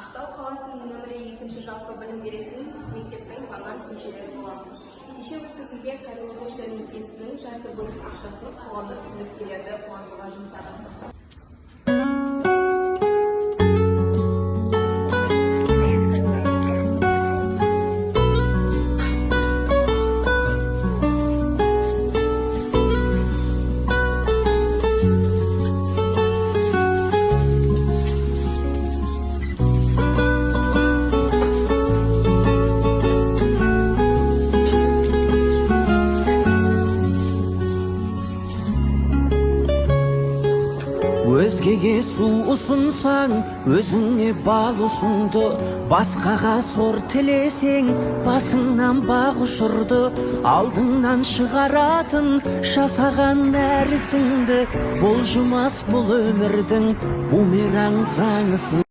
Ақтау қаласының нөмірі екінші жалпы білім беретін мектептің парламент мүшелері боламыз. Кеше өткізілген қайырымдылық жәрмеңкесінің жарты бөлік ақшасын қоғамдық қызметкерлерді қуантуға жұмсадық. Өзгеге су ұсынсаң, өзіңе бал ұсынды. Басқаға сор тілесең, басыңнан бақ ұшырды. Алдыңнан шығаратын жасаған нәрсіңді. Бұлжымас бұл өмірдің бумеранг заңысын.